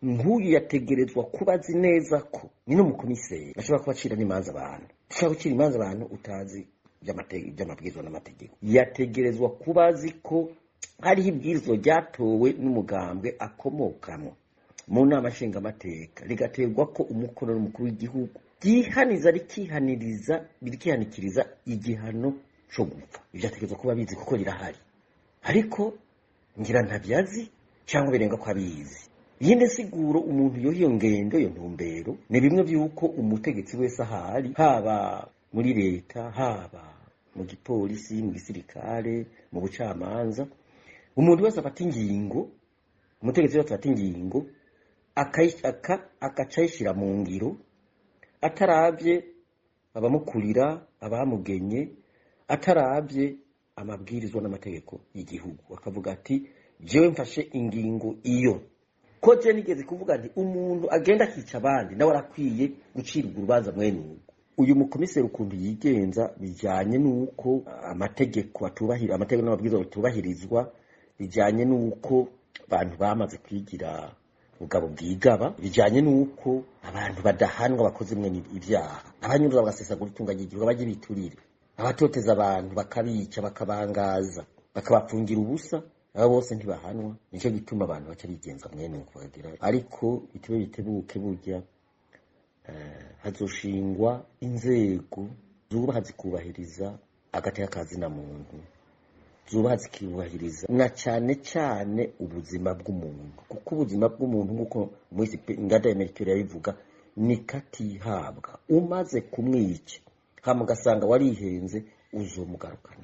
Nk'uyu yategerezwa kuba azi neza ko ni n'umukomiseri ashobora kuba acira n'imanza abantu, ushobora gucira imanza abantu utazi iby'amabwirizwa n'amategeko. Yategerezwa kuba azi ko hariho ibwirizwa ryatowe n'umugambwe akomokamo mu nama nshingamateka, rigaterwa ko umukono n'umukuru w'igihugu, ryihaniza rikihaniriza rikihanikiriza igihano co gupfa. Ivyo ategerezwa kuba abizi kuko rirahari, ariko ngira ntabyazi cyangwa birenga ko abizi. Iyindi siguro umuntu yoha iyo ngendo, iyo ntumbero, ni bimwe by'uko umutegetsi wese ahari, haba muri leta, haba mu gipolisi, mu gisirikare, mu bucamanza, umuntu wese afata ingingo, umutegetsi wese afata ingingo akaca ayishyira mu ngiro atarabye abamukurira, abamugenye, atarabye amabwirizwa n'amategeko y'igihugu, akavuga ati: "Jewe mfashe ingingo iyo." Ko je nigeze kuvuga nti umuntu agenda akica abandi nawe arakwiye gucirwa urubanza mwene urwo. Uyu mukomiseri ukuntu yigenza bijyanye n'uko amategeko atubahira, amategeko n'amabwiriza bitubahirizwa, bijyanye n'uko abantu bamaze kwigira ubugabo bwigaba, bijyanye n'uko abantu badahanwa bakoze mwe ibyaha, abanyuruza bagasesagura itunga ry'igihugu, abajya biturire, abatoteza abantu bakabica, bakabangaza, bakabafungira ubusa, abo bose ntibahanwa. Nicyo gituma abantu baca bigenza mwene uko bagira. Ariko bitebe bitebuke, burya hazoshingwa inzego zubaha zikubahiriza agateka kazina muntu, zubaha zikubahiriza na cyane cyane ubuzima bw'umuntu, kuko ubuzima bw'umuntu, nk'uko Ngada Mercure yabivuga, ni katihabwa. Umaze kumwica hama ugasanga warihenze, uzomugarukana.